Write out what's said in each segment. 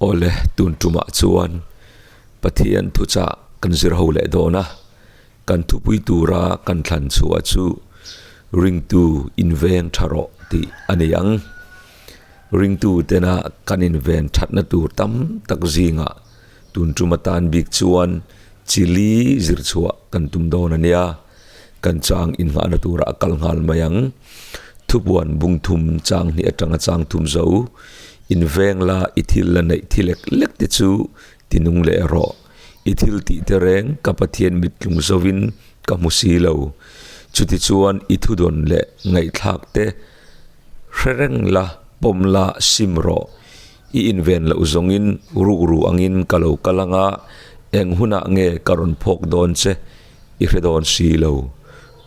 Awle, tun tumah chuan Pathian thuchah kan zir ho leh dawn a, kan thupui tura kan thlan chhuah chu Ringtu inveng tha rawh tih a ni ang. Ringtu tena kan inven thatna tur tam tak zingah tun tum atan bik chuan chili zir chhuah kan tum dawn a nia. Kan chang innghahna turah a kal nghal mai ang. Thupuan bung thum chang hnih atanga chang thum zo, Inveng la i thil la neih thi lek lek te chu ti nung leh rawh. I thil tih te reng ka Pathian mittlung zovin ka hmu si lo. Chutichuan i thudawn leh ngaihthlak te hre reng la, pawm la, sim rawh. I inven loh zawngin rukru angin ka lo kal anga eng hunah nge ka rawn phawk dawn che I hre dawn si lo,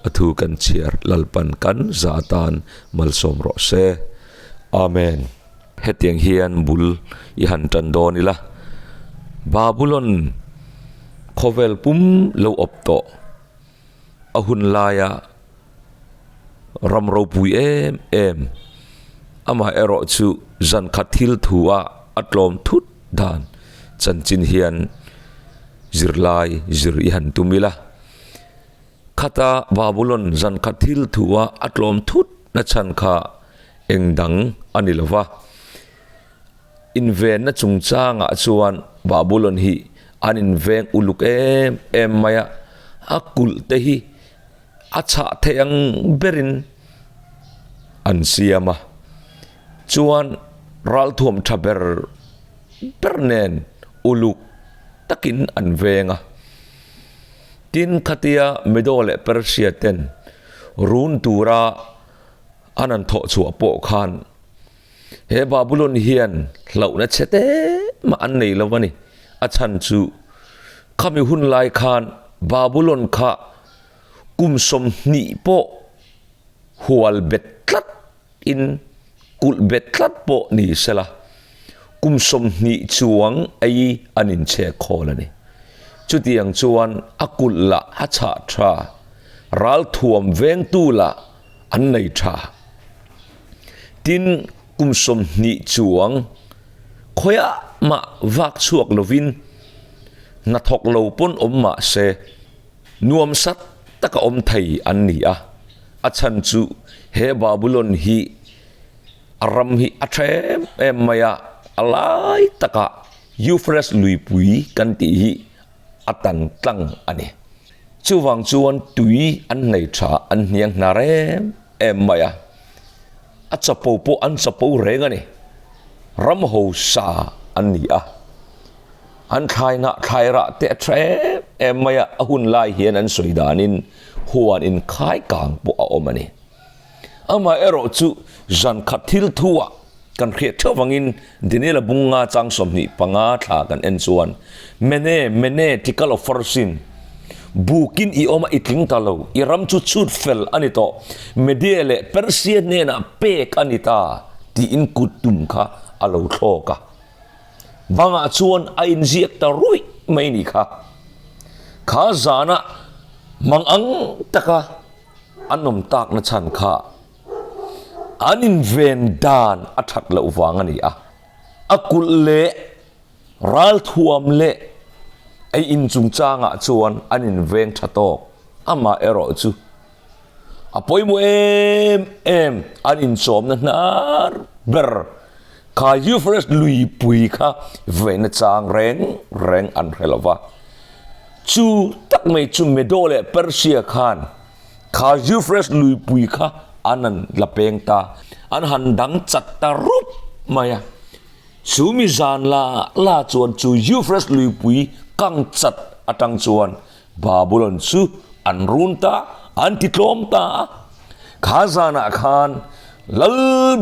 a thu kan chhiar Lalpan kan za atan malsawm rawh se. Amen. Hetiang hian bul i han tan dawn ila, Babulon khawvel pum lo awp tawh a hun laia ram ropui em em, amaherawh chu zan khat thil thu ah a tlawm thut dan chanchin hian Zirlai zir i han tum ila, khata Babulon zan khat thil thua a tlawm thut na chhan kha eng dang a ni lo va. Invenna chungchangah chuan Babulon hi an inveng uluk em em mai a, a kulh te hi a chhah theih ang berin an siam a. Chuan ralthuam tha ber ber nen uluk takin an veng a. Tin, khatia Medo leh Persia ten run tura an han thawh chhuah pawh khan he Babulon hian hlauhna chhe te mah an nei lo a ni. A chhan chu khami hun lai khan Babulon kha kum 20 pawh hual bet tlat in kulh bet tlat pawh ni sela, kum 20 chuang ei an inchhek khawl a ni. Chutiang chuan a kulh lah a chhah tha, ralthuam vengtu lah an nei tha. Tin, kum 20 chuang khawiah mah vak chhuak lovin hnathawk lo pawn awm mah se, Nuamsat taka awm thei an ni a, a chhan chu he Babulon hi a ram hi a tha em em mai a, a lai takah Euphrates luipui kan tih hi a tan tlang a ni. Chuvang chuan tui an nei tha an hniang hnar em em mai a, a chapo pawh an chapo reng a ni. Ram hausa an ni a. An thlai ngah thlai rah te a tha em em mai a, a hun lai hian an sawi danin huan inkhai kang pawh a awm a ni. Amaherawh chu zan khat thil thuah kan hriat theuh vangin Daniela bunga chang 25 thla kan en chuan Mene, Mene, Tikal of Farsin, bukin i awm a i tling ta lo, i ram chu chhut fel a ni tawh, Media leh Persia hnenah pek a ni ta tiin kut tum kha a lo thlawk a. Bangah chuan a inziak ta ruih mai ni kha. Kha zana mang ang taka an awm takna chhan kha an inven dan a that loh vang a ni a. A kulh leh ralthuam leh ei in chungchangah chuan an inveng tha tawk. Amah erawh chu A pawimawh em em an inchawmna hnar ber kha Euphrates luipui kha vena chang reng reng an hre lo va. Chu tak mai chu Medo leh Persia khan kha Euphrates luipui kha an han la peng ta, an han dang chat ta rup mai a. Chu mi zan la la chuan chu Euphrates luipui kang chat atang chuan Babulon chu an run ta, an ti tlawm ta a. Kha zanah khan lal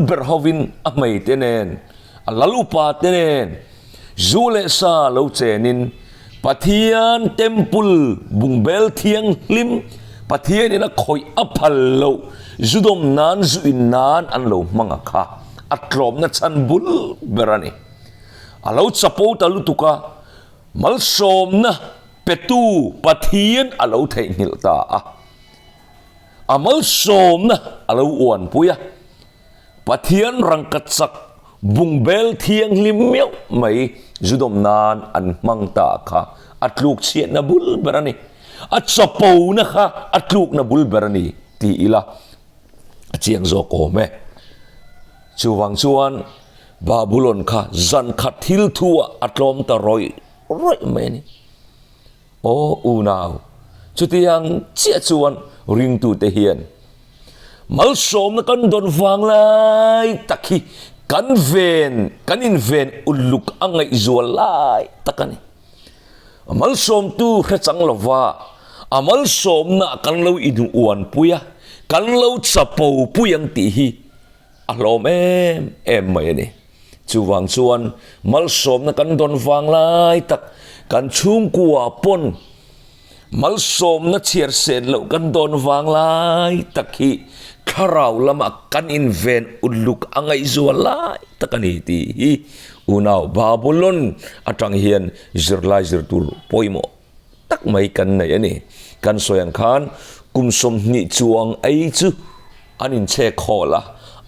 ber hovin a hmeite nen, a lal upa te nen, zu leh sa lo chenin Pathian temple bungbel thianghlim Pathianin a khawih a phal loh zu dawm nan zu in nan an lo hmang a kha a tlawmna chhan bul ber a ni. A lo chapo ta lutuk a, Malsawmna petu Pathian a lo theihnghilh ta a, a malsawmna a lo uanpui a, Pathian rangkachak Bungbel thianghlim meuh mai zu dawm nan an hmang ta kha a tluk chhiatna bul ber a ni. A chapona kha a tlukna bul ber a ni ti ila a chiang zawk awm e. Chuvang chuan Babulon kha zan khat thil thu ah a tlawm ta rawih rawih mai a ni. Aw unau, chutiang chiah chuan ringtute hian malsawmna kan dawn vang lai tak hi kan ven, kan inven uluk a ngaihzual lai tak a ni. A malsawmtu hre chang lova a malsawmna kan lo inuanpui a, kan lo chapo pui ang tih hi A hlawm em em mai a ni. Chuvang chuan malsawmna kan dawn vang lai tak kan chhungkua pawn malsawmna chhiar sen loh kan dawn vang lai tak hi thlarau lama kan inven uluk a ngaihzual lai tak a ni tih hi unau Babulon atang hian zirlai zir tur pawimawh tak mai kan nei a ni. Kan sawi ang khan kum 20 chuang ei chu an inchhek hawl a,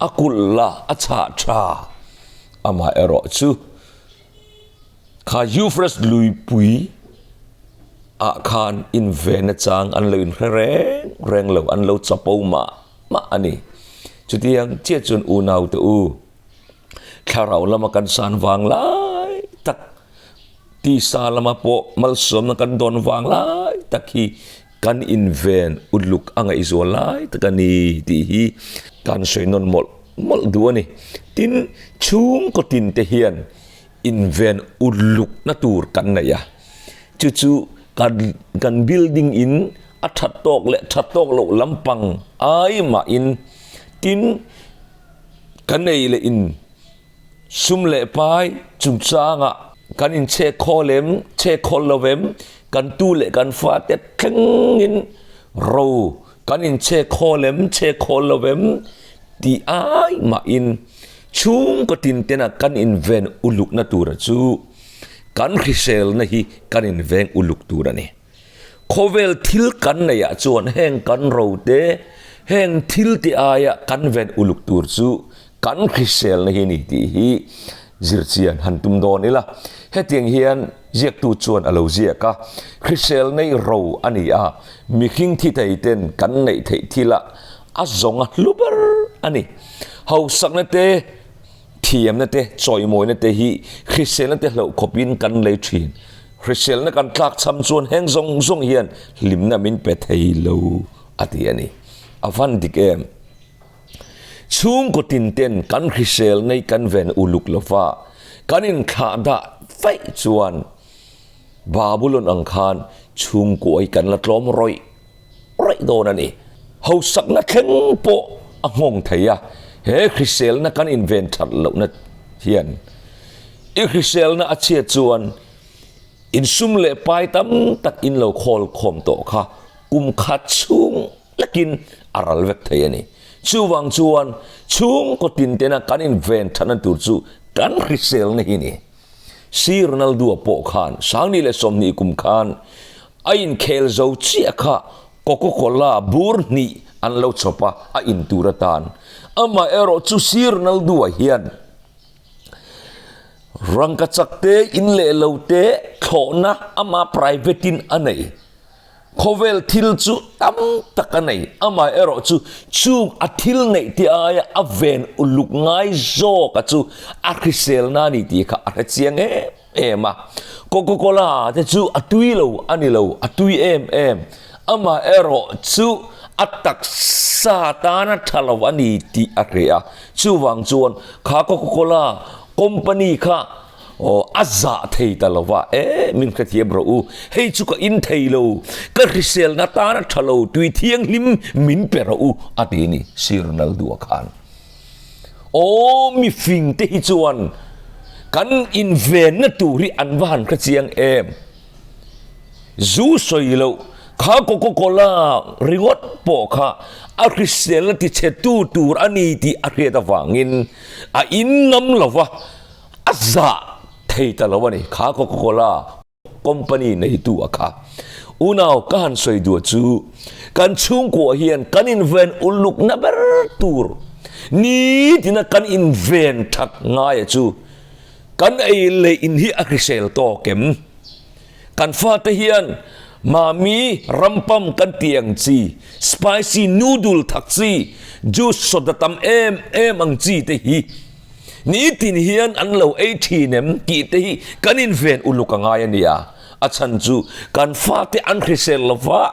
a kulh la, a chhah tha. Amaherawh chu kha Euphrates luipui ah khan invenna chang an lo inhre reng reng lo, an lo chapo mah mah a ni. Chutiang chiah chuan unaute u, thlarau lama kan san vang lai tak, Tisa lama pawh malsawmna kan dawn vang lai tak hi kan inven uluk a ngaihzual lai tak a ni tih hi kan sawi nawn mawlh mawlh duh a ni. Tin, chhungkaw tin te hian inven ulukna tur kan nei a, chu chu kan kan building in a that tawk leh that tawk loh lampang ai mahin tin kan ei leh in Sum leh pai chungchangah kan inchhek khawl em, chhek khawl lo em, kan tu leh kan fate thlengin ro kan inchhek khawl em, chhek khawl lo em tih ai mahin chhungkaw tin tena kan inven ulukna tura chu kan hriselna hi kan inveng uluk tur a ni. Khawvel thil kan neihah chuan heng kan ro te, heng thil te aia kan ven uluk tur chu kan hriselna hi a ni tih hi zirchian han tum dawn ila. Hetiang hian ziaktu chuan a lo ziak a, Hrisel nei ro a ni a, mihring thi thei ten kan neih theih thilah a zawng a hlu ber a ni. Hausakna te, Thiamna te, chawimawina te hi hriselna te hlauh khawpin kan lei thin. Hriselna kan tlak cham chuan heng zawng zawng hian hlimna min pe thei lo a ti a ni. A van dik em? Chhungkaw tin ten kan hriselna hi kan ven uluk lova, kan inthlah dah vaih chuan Babulon ang khan chhungkua hi kan la tlawm rawih rawih dawn a ni. Hausakna thleng pawh a nghawng thei a, he hriselna kan inven that lohna hian i hriselna a chhiat chuan insum leh pai tam tak in lo khawl khawm tawh kha kum khat chhung lekin a ral vek thei a ni. Chuvang chuan chhungkaw tin tena kan inven thatna tur chu kan hriselna hi a ni. Sir Ronaldo-a pawh khan 2020 kum khan a inkhel zo chiah kha Coca-Cola bur hnih an lo chhawp a, a in tur atan. Amaherawh chu Sir Ronaldo-a hian rangkachak te, in leh lo te thlawhna ama private-in a nei. Khawvel thil chu tam tak a nei, amaherawh chu chung a thil neih te aia a ven uluk ngai zawk a chu a hriselna a ni tih kha a hre chiang em em a. Coca-Cola te chu a tui lo a ni lo, a tui em em, amaherawh chu a taksa tana tha lo a ni tih a hre a, chuvang chuan kha Coca-Cola company kha Aw, a zah thei ta lo va, e, min hrethiam rawh u, hei chu ka in thei lo, ka hriselna tan a tha lo, tui thianghlim min pe rawh u, a ti a ni, Sir Ronaldo-a khan. Aw, mi fing te hi chuan kan invenna tur hi an va han hre chiang em. Zu sawi loh, kha Coca-Cola ringawt pawh kha a hriselna tichhetu tur a ni tih a hriat avangin a in ngam lo va, A zah thei ta lo a ni, kha Coca-Cola company neitu a kha. Unau ka han sawi duh chu kan chhungkua hian kan inven ulukna ber tur, Nitina kan inven that ngaia chu kan ei leh in hi a hrisel tawk em? Kan fate hian Mami rampam kan tih ang chi, spicy noodle thak chi, juice soda tam em em ang chi te hi nitin hian an lo ei thin em tih te hi kan inven uluk a ngai a nia. A chhan chu kan fate an hrisel lo va,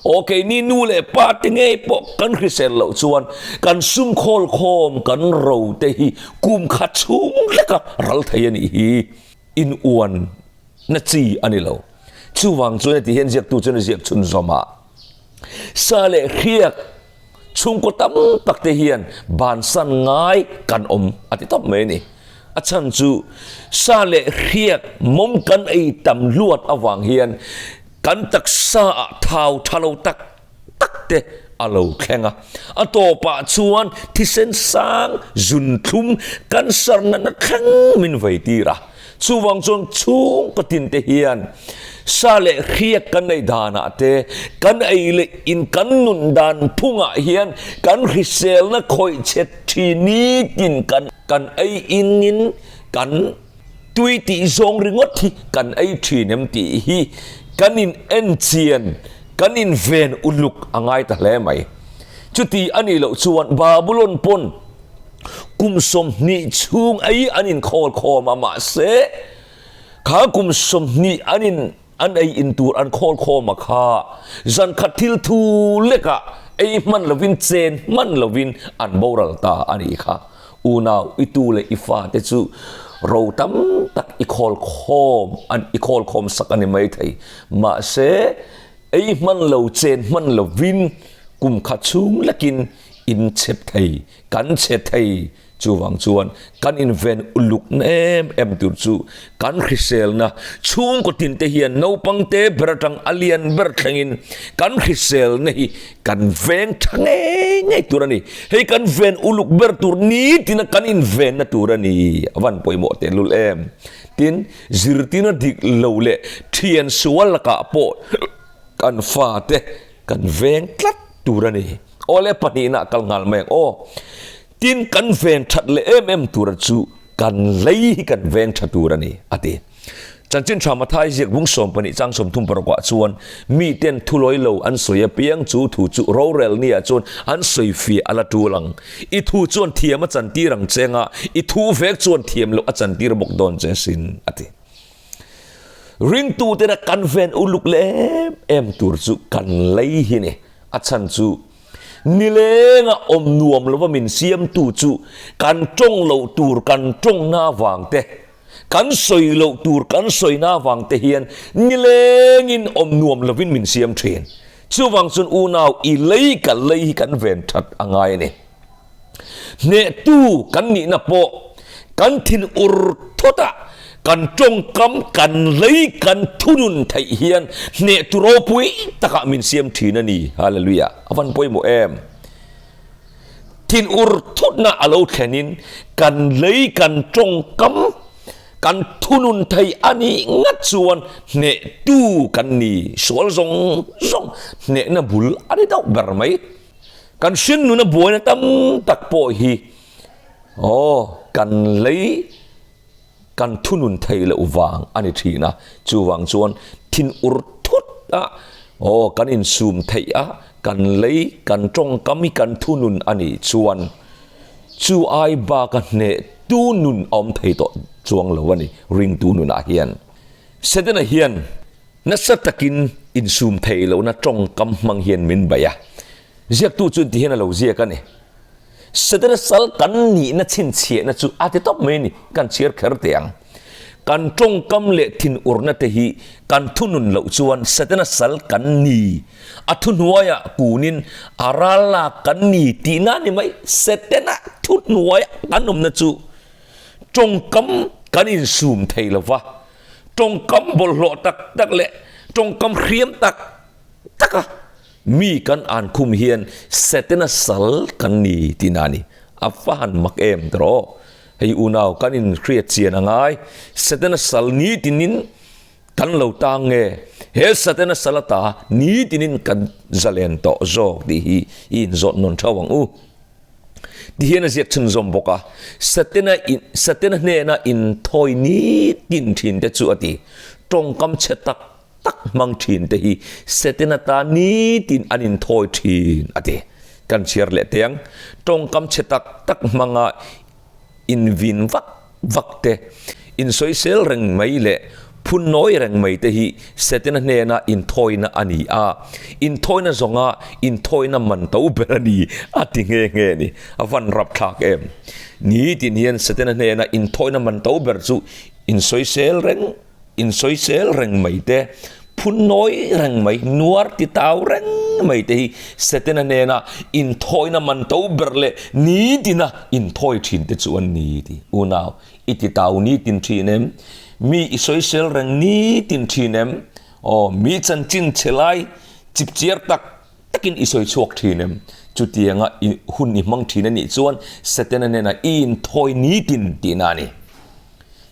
aw keini nu leh pa te ngei pawh kan hrisel loh chuan kan sum khawl khawm kan ro te hi kum khat chhung hleka ral thei a nih hi. In uan na chi a ni lo. Chuvang chuan heti hian ziaktu chuan a ziak chhunzawm a, Sa leh hriak chhungkaw tam tak te hian bansan ngai kan awm a ti tawp mai a ni. A chhan chu sa leh hriak mawm kan ei tam luat avang hian kan taksa ah thau tha lo tak tak te a lo thleng a. A tawpah chuan thisen sang zunthlum cancer natna thleng min vei tir a. Chuvang chuan chhungkaw tin te hian sa leh hriak kan ei danah te, kan ei leh in kan nun dan phungah hian kan hriselna khawih chhet thin nitin kan kan ei in in kan tui tih zawng ringawt hi kan ei thin em tih hi kan in en chian kan in ven uluk a ngai ta hle mai. Chuti a nih loh chuan Babulon pawn Kum 20 chhung ei an inkhawl khawm a, mahse kha kum 20 an in an ei in tur an khawl khawm a kha zan khat thil thu lekah ei hman lovin chen hman lovin an boral ta a nih kha. Unau i tu leh i fate chu ro tam tak i khawl khawm an i khawl khawm sak a ni maithei, mahse ei hman lo chen hman lovin kum khat chhung lekin in chep thei, kan che thei. Chuvang chuan kan inven uluk na em em tur chu kan hriselna chhungkaw tin te hian naupang te ber atang a lian ber thlengin kan hriselna hi kan veng tha ngei ngei tur a ni. Hei kan ven uluk ber tur nitina kan invenna tur a ni. A van pawimawh tehlul em. Tin, zirtirna dik lo leh thian sual lakah pawh kan fate kan veng tlat tur a ni. Awle pahnihna kal nghal mai ang aw. Tin kan ven that leh em em tura chu kan lei hi kan veng tha tur a ni, a ti. Chanchin tha Mathai ziak bung 12 chang 36 ah chuan miten thulawi lo an sawi apiang chu thu chu rorel nia chuan an sawi fiah a la tul ang. I thu chuan thiam a chantir ang che nga, i thu vek chuan thiam loh a chantir bawk dawn che sin, a ti. Ringtutena kan ven uluk leh em em tur chu kan lei hi ni. A chhan chu nilenga awm nuam lova min siamtu chu kan tawng loh tur kan tawngna avang te, kan sawi loh tur kan sawina avang te hian nilengin awm nuam lovin min siam thin. Chuvang chuan unau i lei kan lei hi kan ven that a ngai a ni. Hnehtu kan nihna pawh kan thin ur thawt a, kan tawngkam kan lei kan thunun theih hian hnehtu ropui takah min siam thin a ni. Hallelujah! A van pawimawh em? Thin ur thutna a lo thlenin kan lei kan tawngkam kan thunun thei a nih ngat chuan hnehtu kan ni. Sual zawng zawng hnehna bul a ni deuh ber mai. Kan hringnuna buaina tam tak pawh hi aw kan lei kan thunun thei loh vang a ni thin a, chuvang chuan thin ur thut a aw kan insum theih a, kan lei kan tawngkam hi kan thunun a nih chuan chu ai baka hneh tu nun a awm thei tawh chuang lo a ni ringtu nunah hian. Setana hian Nasa takin insum theih lohna tawngkam hmang hian min bei a, ziaktu chuan ti hian a lo ziak a ni. Setana sal kan nihna chhinchhiahna chu a ti tawp mai a ni, kan chhiar kher teh ang. Kan tawngkam leh thinurna te hi kan thunun loh chuan Setana sal kan ni, a thuhnuaiah kunin a ral lak kan ni tihna a ni mai. Setana thuhnuaia kan awmna chu tawngkam kan insum thei lo va. Tawngkam bawlhhlawh tak tak leh tawngkam hriam tak taka mi kan an khum hian Setana sal kan ni tihna a ni. A va han mak em tawh. Hei unau kan inhriat chian a ngai. Setana sal nitinin kan lo tang nge? He Setana sal ata nitinin kan zalen tawh zawk tih hi i inzawt nawn theuh ang u. Ti hian a ziak chhunzawm bawk a, Setana in, Setana hnena inthawi nitin thin te chu a ti. Tawngkam chhe tak tak hmang thin te hi Setana ta nitin an inthawi thin a ti. Kan chhiar leh teh ang. Tawngkam chhe tak tak hmanga invin vak vak te, insawisel reng mai leh phunnawi reng mai te hi Setana hnena inthawina a ni a, inthawina zawnga inthawina man to ber a ni a ti nghe nghe a ni. A van rapthlak em? Nitin hian Setana hnena inthawina man to ber chu insawisel reng Insawisel reng mai te, phunnawi reng mai, nuar ti tau reng mai te hi Setana nena inthawina man to ber leh nitina inthawi thin te chu an ni ti. Unau, i ti tau nitin thin em? Mi i sawisel reng nitin thin em? Aw, mi chanchin chhe lai chipchiar tak takin i sawi chhuak thin em? Chutianga i hun i hmang thin a nih chuan Setana nena i inthawi nitin tihna a ni.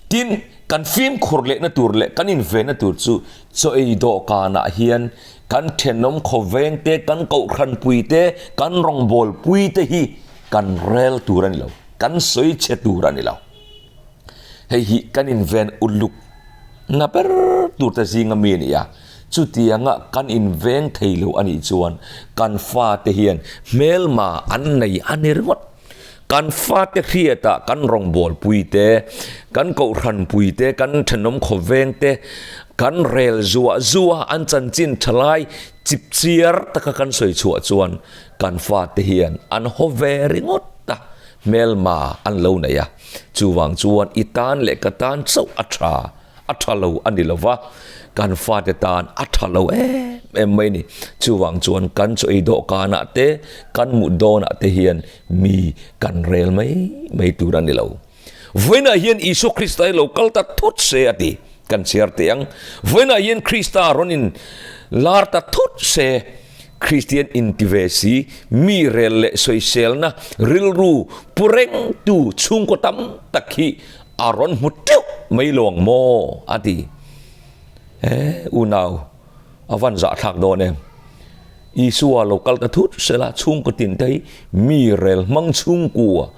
Tin, kan fimkhur lehna tur leh kan invenna tur chu chaw ei dawhkanah hian kan thenawm khawveng te, kan kohhranpui te, kan rawngbawlpui te hi kan rel tur a ni lo, kan sawi chhe tur a ni lo. Hei hi kan inven uluk na ber tur te zinga mi a ni a, chutianga kan inveng thei lo a nih chuan kan fate hian hmelma an nei a ni ringawt. Kan fate hriatah kan rawngbawlpui te, kan kohhranpui te, kan thenawm khawveng te, kan rel zuah zuah an chanchin thalai chipchiar taka kan sawi chhuah chuan kan fate hian an haw ve ringawt a, hmelma an lo nei a. Chuvang chuan i tan leh ka tan chauh a tha. A tha lo a ni lo va, kan fate tan a tha lo em em mai a ni. Chuvang chuan kan chaw ei dawhkanah te, kan mut dawnah te hian mi kan rel mai mai tur a ni lo. Vawiinah hian Isua Krista hi lo kal ta thut se a ti. Kan chhiar teh ang. Vawiinah hian Krista rawn in lar ta thut se, Kristian inti ve si, mi rel leh sawiselna rilru pu rengtu chhungkaw tam tak hi A rawn hmu teuh mai lo ang maw? a ti. E, unau, a van zahthlak dawn em? Isua lo kal ta thut sela chhungkaw tin te hi mi rel hmang chhungkua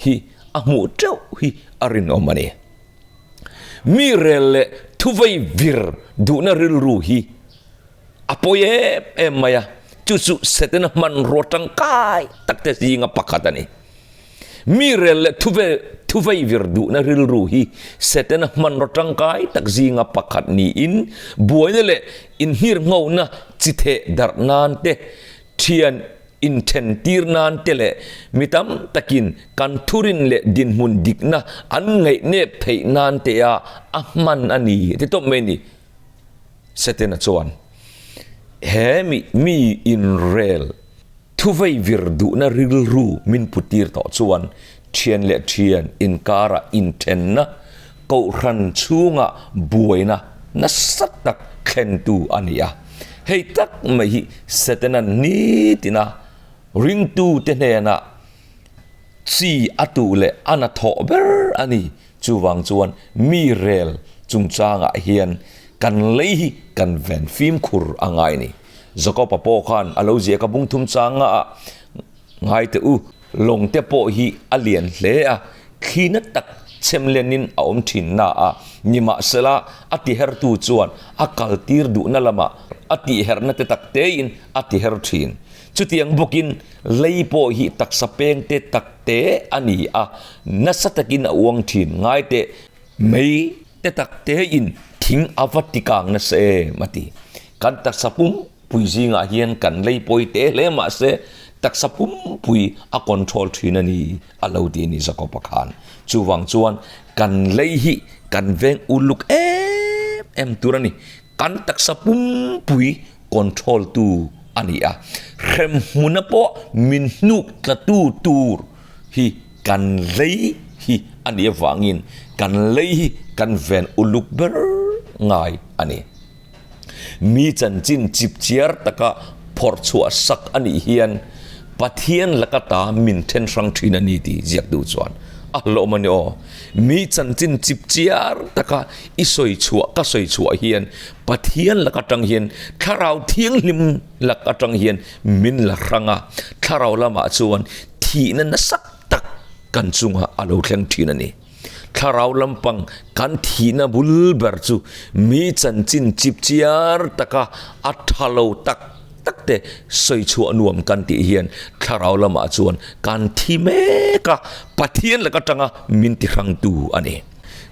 hi a hmuh teuh hi a rinawm a ni. Mi rel leh thuvei vir duhna rilru hi a pawi em em mai a, chu chu Setana hmanrua tangkai tak te zinga pakhat a ni. Mi rel leh thuve thuvei vir duhna rilru hi Setana hmanraw tangkai tak zinga pakhat niin buaina leh inhirnghona chi theh darh nan te, thian inthen tir nan te leh mi tam takin kan thurin leh dinhmun dikna an ngaihnep theih nan te a a hman a ni ti tawp mai a ni. Setana chuan he mi mi inrel Thuvei vir duhna rilru min putir tawh chuan thian leh thian inkara inthenna, kohhran chhunga buaina nasa tak thlentu a ni a. Hei tak mai hi Setana nitina ringtute hnena chi a tuh leh a na thawh ber a ni. Chuvang chuan mi rel chungchangah hian kan lei hi kan ven fimkhur a ngai a ni. Jakob-a pawh khan a lo ziak a bung thum changa ah ngai teh u, lawng te pawh hi a lian hle a, thli na tak chhem lenin a awm thin na a, nimahsela a tihertu chuan a kal tir duhna lamah a tihherna te tak tein a tiher thin. Chutiang bawkin lei pawh hi taksa peng te tak te a ni a, nasa takin a uang thin ngai teh. Mei te tak tein thing a va ti kang nasa em a ti. Kan taksa pumpui zingah hian kan lei pawi te hle mah se taksa pumpui a control thin a ni a lo ti a ni Jakob-a khan. Chuvang chuan kan lei hi kan veng uluk em em tur a ni. Kan taksa pumpui control tu a ni a. Hremhmuna pawh min hnuk tlatu tur hi kan lei hi a nih avangin kan lei hi kan ven uluk ber ngai a ni. Mi chanchin chipchiar taka phawrh chhuah sak a nih hian Pathian laka ta min then hrang thin a ni tih ziaktu chuan a hlawm a ni aw. Mi chanchin chipchiar taka i sawi chhuah ka sawi chhuah hian Pathian laka atang hian Thlarau Thianghlim lak atang hian min la hrang a, Thlarau lamah chuan thihna nasa tak. kan chungah a lo thleng thin a ni. Thlarau lampang kan thihna bul ber chu mi chanchin chipchiar taka a tha lo tak tak te sawi chhuah nuam kan tih hian thlarau lamah chuan kan thi mek a, Pathian laka tanga min ti hrangtu a ni.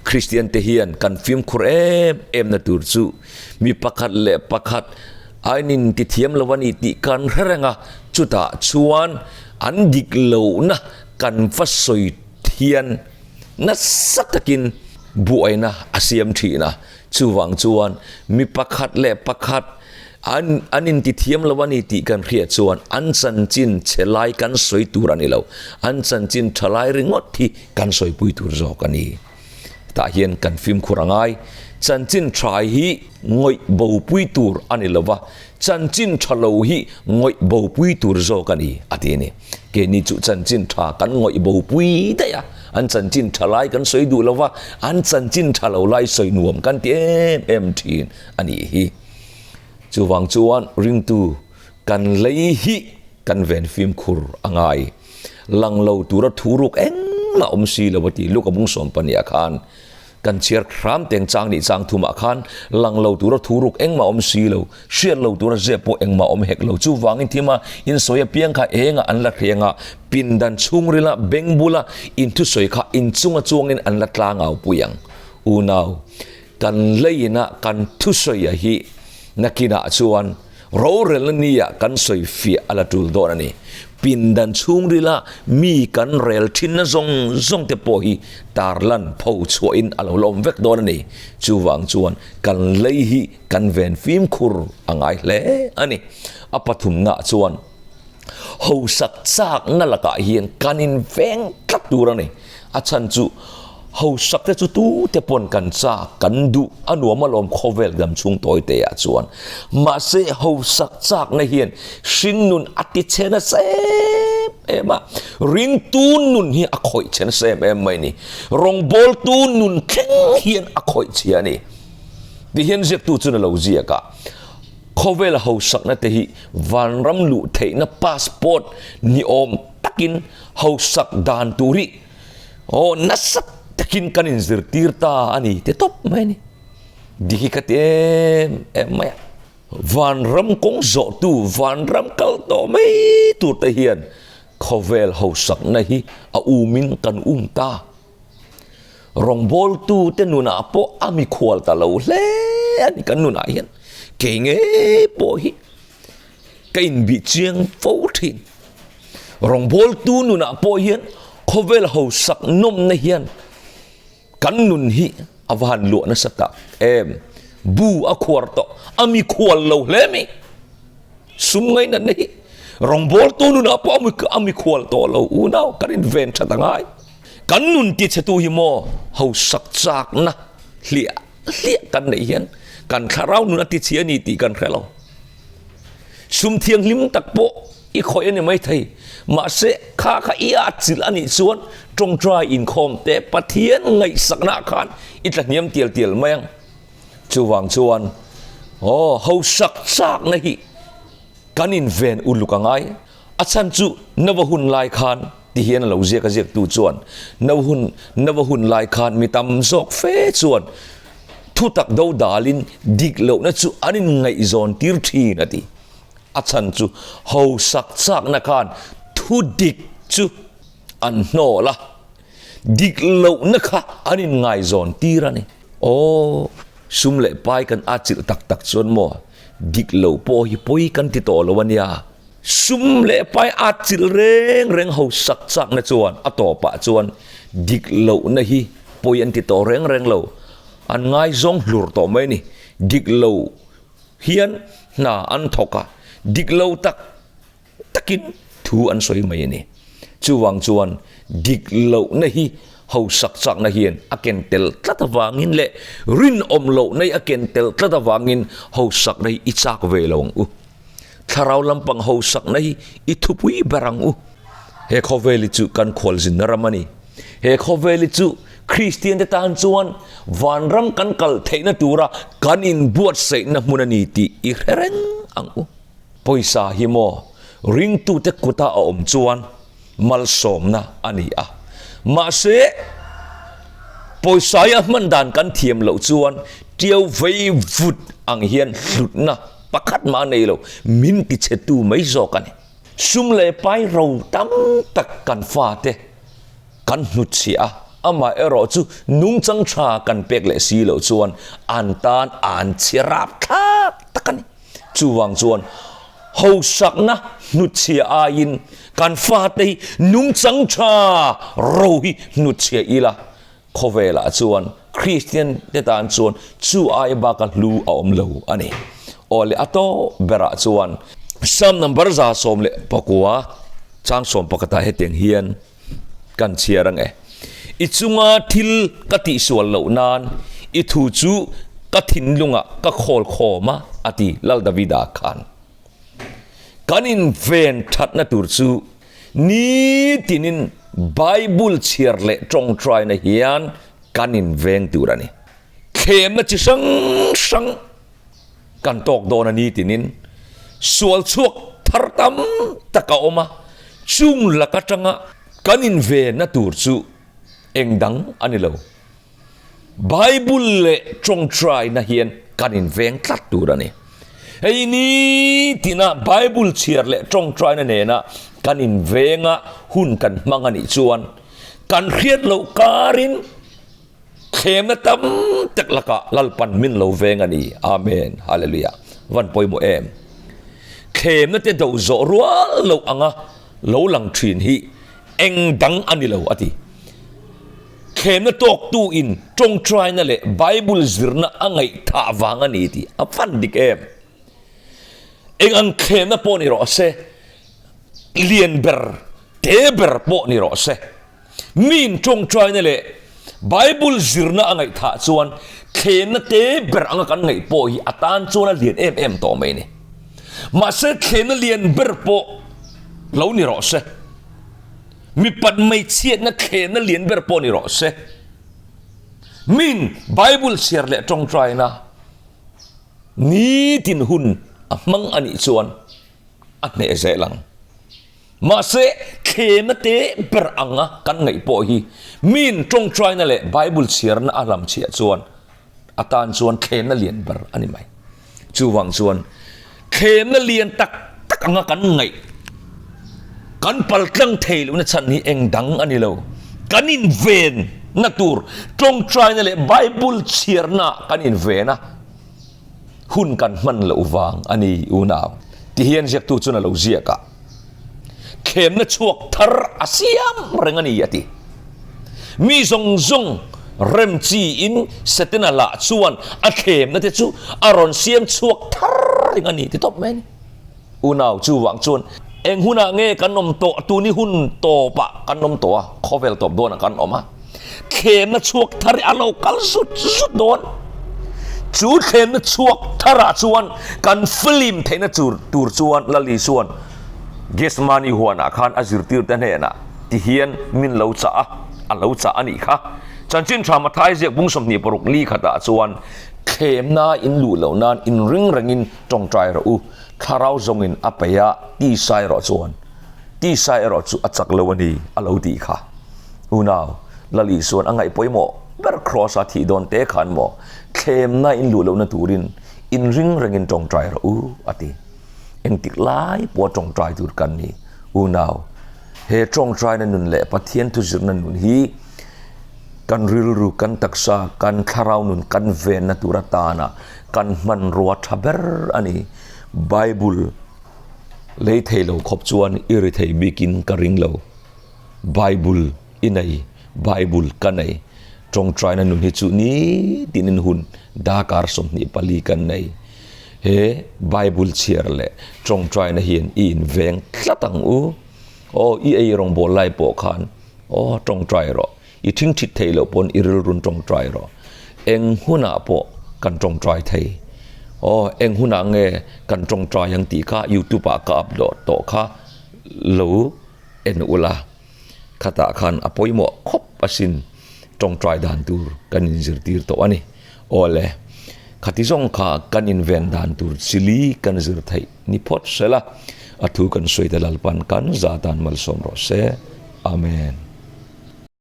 Kristian te hian kan fimkhur em em na tur chu mi pakhat leh pakhat ainin ti thiam lo a ni tih kan hre reng a, chutah chuan an dik lohna kan va sawi thian nasa takin buaina a siam thin a, chuvang chuan mi pakhat leh pakhat an an inti thiam lo a ni tih kan hriat chuan an chanchin chhe lai kan sawi tur a ni lo, an chanchin tha lai ringawt hi kan sawipui tur zawk a ni. Tah hian kan fimkhur a ngai, chanchin tha hi ngawih bopui tur a ni lo va, chanchin tha lo hi ngawih bopui tur zawk a ni a ti a ni. Keini chu chanchin tha kan ngawih bopui daih a, an chanchin tha lai kan sawi duh lo va, an chanchin tha lo lai sawi nuam kan ti em em thin a nih hi. Chuvang chuan ringtu kan lei hi kan ven fimkhur a ngai. Lang lo tura thu ruk engmah awm si lo a ti. Luka bung 12 ah khan kan chhiar hram teng chang nih chang thumah khan lang lo tura thu ruk engmah awm si lo, hriat lo tura zep pawh engmah awm hek lo. Chuvangin thima insawi apiang kha engah an la hriang a, pindan chhungrila beng bula inthusawi kha inchunga chuangin an la tlangau pui ang. Unau. Kan leiin-a kan thusawi hi nakinah chuan rorelna nia kan sawi fiah a la tul dawn a ni. Pindan chhungrila mi kan rel thinna zawng zawng te pawh hi tarlan pho chhuahin a lo la awm vek dawn a ni. Chuvang chuan kan lei hi kan ven fimkhur a ngai hle a ni. A pathumnaah chuan Hausak chakna lakah hian kan inveng tlat tur a ni. A chhan chu hausak te chu tute pawn kan chak, kan duh, a nuam alawm khawvel dam chhung tawi te ah chuan. Mahse hausak chakna hian hringnun a ti chhe nasa em em a, ringtu nun hi a khawih chhe nasa em em mai a ni. Rawngbawltu nun thleng hian a khawih chhia a ni. Tihian ziaktu chuan a lo ziak a. Khawvel hausakna te hi vanram luh theihna passport ni awm takin hausak dan tur hi aw nasa takin kan inzirtir ta a ni ti tawp mai a ni. Dik hi ka ti em em mai a. Vanram kawng zawhtu, vanram kal tawh mai tur te hian khawvel hausakna hi a umin kan um ta. Rawngbawltu te nunah pawh a mikhual ta lo hle a ni kan nunah hian kei ngei pawh hi ka inbih chiang fo thin. Rawngbawltu nunah pawh hian khawvel hausak nawmna hian kan nun hi a va han luah nasa tak em. Bu a khuar tawh a mikhual lo hle mai. Sum ngainatna hi rawngbawltu nunah pawh a mikhual tawh lo unau kan inven that a ngai. Kan nun tichhetu hi maw hausak chakna hliah hliah kan neih hian kan thlarau nun a tichhia a ni tih kan hre lo. Sum thianghlim tak pawh i khawih a ni maithei, mahse kha kha i atchilh a nih chuan tawngtai inkhawm te Pathian ngaihsaknaah khan i tlahniam tial tial mai ang. Chuvang chuan aw hausak chakna hi kan inven uluk a ngai. A chhan chu Nova hun lai khan ti hian a lo ziak a ziaktu chuan Nova hun Nova hun lai khan mi tam zawk fe chuan thutak do dalin dik lohna chu an inngaihzawn tir thin a ti. A chhan chu hausak chakna khan thu dik chu an hnawl a, dik lohna kha an inngaizawn tir a ni. Aw, sum leh pai kan atchilh tak tak chuan maw dik lo pawh hi pawi kan ti tawh lo a nia. Sum leh pai at chilh reng reng ho sak chakna chuan a tawpah chuan dik lohna hi pawi an ti tawh reng reng lo. An ngaizawng hlur tawh mai a ni. Dik lo hian hna an thawk a, dik lo tak takin thu an sawi mai a ni. Chuvang chuan dik lohna hi ho sak chakna hian a ken tel tlat avangin leh rinawm lohna hi a ken tel tlat avangin ho sakna hi i chak ve lo ang u. Thlarau lampang hausakna hi i thupui ber ang u. He khawvel hi chu kan khualzinna ram a ni. He khawvel hi chu Kristian te tan chuan vanram kan kal theihna tura kan inbuatsaihna hmun a ni tih i hre reng ang u. Pawisa hi maw ringtute kuta a awm chuan malsawmna a ni a. Mahse, pawisa hi a hman dan kan thiam loh chuan tiau vei vut ang hian hlutna pakhat mah a nei lo, min tichhetu mai zawk a ni. Sum leh pai ro tam tak kan fate kan hnutchhiah a, amah erawh chu nungchang tha kan pek leh si loh chuan an tan an chhe rapthlak tak a ni. Chuvang chuan hausakna hnutchhiah aiin kan fate hi nungchang tha ro hi hnutchhiah ila, khawvelah chuan Kristian te tan chuan chu ai baka hlu a awm lo a ni. Aw le a tawp berah chuan Psalm number 119 chang 11ah hetiang hian kan chhiar ang e. I chunga thil ka tihsual loh nan i thu chu ka thinlungah ka khawl khawm a, a ti Lal Davida khan. Kan inven thatna tur chu nitinin Bible chhiar leh tawngtaina hian kan inveng tur a ni. Thlemna chi hrang hrang kan tawk dawn a ni tinin sual chhuak thar tam tak a awm a, chung lak atanga kan invenna tur chu eng dang a ni lo. Bible leh tawngtaina hian kan inveng tlat tur a ni. Hei nitina Bible chhiar leh tawngtaina nena kan invenga hun kan hmang a nih chuan kan hriat loh karin Thlemna tam tak lakah Lalpan min lo veng a ni. Amen. Hallelujah. Van pawimawh em. Thlemna te do zawh rual loh anga lo lang thin hi eng dang a ni lo a ti. Thlemna tawktu in tawngtaina leh Bible zirna a ngaihthah vang a ni tih a van dik em. Eng ang thlemna pawh ni rawh se, lian ber, te ber pawh ni rawh se. Miin tawngtaina leh Bible zirna a ngaihthah chuan thlenna te ber anga kan ngaih pawh hi a tan chuan a lian em em tawh mai a ni. Mahse thlenna lian ber pawh lo ni rawh se, mipat hmeichhiatna thlenna lian ber pawh ni rawh se, miin Bible chhiar leh tawngtaina nitin hun a hmang a nih chuan a hneh zel ang. Mahse, thlemna te ber anga kan ngaih pawh hi miin tawngtaina leh Bible chhiarna a hlamchhiah chuan a tan chuan thlemna lian ber a ni mai. Chuvang chuan thlemna lian tak tak anga kan ngaih kan paltlang thei lohna chhan hi eng dang a ni lo. Kan invenna tur tawngtaina leh Bible chhiarna kan inven a. Hun kan hman loh vang a ni unau ti hian ziaktu chuan a lo ziak a, thlemna chhuak thar a siam reng a ni a ti. Mi zawng zawng rem chiin Setana lah chuan a thlemna te chu a rawn siam chhuak thar reng a ni ti tawp mai a ni. Unau chuvang chuan eng hunah nge kan awm tawh tuni hun tawpah kan awm tawh a, khawvel tawp dawnah kan awm a, thlemna chhuak thar hi a lo kal zut zut dawn. Chu thlemna chhuak tharah chuan kan film theihna tur tur chuan Lal Isua'n Gethsemane huanah khan a zirtirte hnenah ti hian min lo chah a, a lo chah a nih kha. Chanchin tha Mathai ziak bung 26 li khatah chuan thlemna in luh loh nan inring rengin Tawngtai rawh u, thlarau zawngin a peih a, tisa erawh chuan, tisa erawh chu a chak lo a ni, a lo tih kha. Unau, Lal Isua'n a ngaih pawimawh ber Kraws-a thih dawn te khan maw, thlemna in luh lohna turin inring rengin tawngtai rawh u, a ti. Engtik lai pawha tawngtai tur kan ni, unau. He tawngtaina nun leh Pathian thuzirna nun hi kan rilru, kan taksa, kan thlarau nun kan venna tur atana kan hmanrua tha ber a ni. Bible lei thei lo khawp chuan i ri thei bikin ka ring lo. Bible i nei, Bible ka nei. Tawngtaina nun hi chu nitinin hun darkar 24 kan nei. He Bible chhiar leh tawngtaina hian i inveng tlat ang u. Aw, i ei rawngbawl lai pawh khan aw tawngtai rawh. I thingthit theih loh pawn i rilrun tawngtai rawh. Eng hunah pawh kan tawngtai thei. Aw, eng hunah nge kan tawngtai ang tih kha youtube ah ka upload tawh kha lo en ula. Khatah khan a pawimawh khawp asin tawngtai dan tur kan inzirtir tawh a ni. Aw le, khati zawng kha kan inven dan tur chili kan zir theih ni phawt sela, a thu kan sawi te Lalpan kan za tan malsawm rawh se. Amen.